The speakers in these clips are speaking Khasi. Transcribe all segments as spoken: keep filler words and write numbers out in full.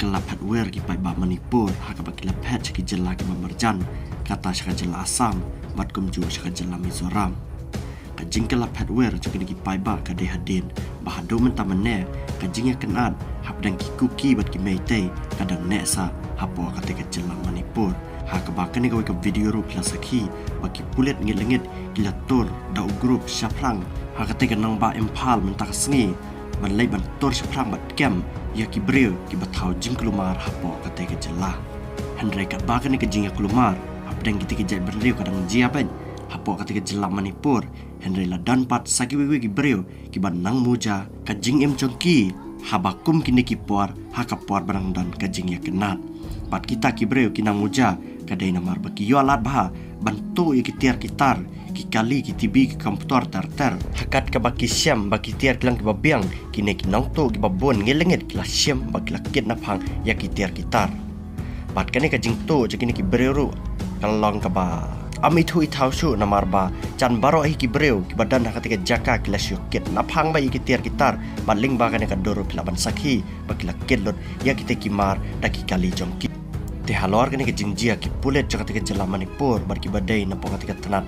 La phet wir ki paidbah Manipur ha kaba ki la phet sha ki jylla kiba marjan, kata sha ka jylla Assam bad kumjuh sha ka jylla Mizoram. Ka jingkylla phet wir jong kine ki paidbah ka dei hadien ba haduh mynta mynne ka jingïakynad hapdeng ki Kuki bad ki Meitei ka dang neh sah hapoh katei ka jylla Manipur. Ha kaba kane kawei ka video ruh ki la sakhi ba ki pulit ngit la ngit ki la tur da u grup shaphrang ha katei ka nongbah Imphal mynta ka sngi ban leit ban tur shaphrang bad kem ïa ki briew kiba thaw jingkulmar hapoh katei ka jylla. Hynrei katba kane ka jingïakulmar hapdeng kitei ki jaitbynriew ka dang jia beit hapoh katei ka jylla Manipur, hynrei la don pat sa kiwei kiwei ki briew kiba nang muja ka jingim jong ki haba kum kine ki por ha ka por ba dang don ka jingïakynad. Bad kita ki briew ki nang muja ka dei namar ba ki ïoh lad bha ban tuh ïa ki tiar ki tar, ki kali, ki TV, ki komputor ter ter. Ha kat kaba ki shem ba ki tiar ki long kiba biang, kine ki nongtuh kiba bun ngit la ngit ki la shem ba ki la kit naphang ïa ki tiar ki tar. Bad kane ka jingtuh jong kine ki briew ruh ka la long kaba ym ithuh ithaw shuh namar ba jan baroh hi ki briew kiba don ha katei ka jaka ki la shu kit naphang bha ïa ki tiar ki tar, bad lyngba kane ka dur ruh phi lah ban sakhi ba ki la kit lut ïa kitei ki mar da ki kali jong ki. Te halor kane ka jingjia, ki pulit jong katei ka jylla Manipur bad kiba dei napoh katei ka tnat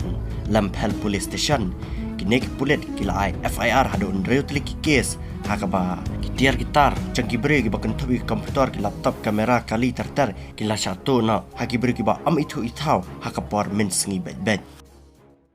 Lamphel Police Station, kine ki pulit ki la ai FIR haduh hynriew tylli ki case ha kaba ki tiar ki tar jong ki briew kiba kynthup ïa ki komputor, ki laptop, camera, kali ter ter ki la shah tuh noh ha ki briew kiba ym ithuh ithaw ha ka por mynsngi beit beit.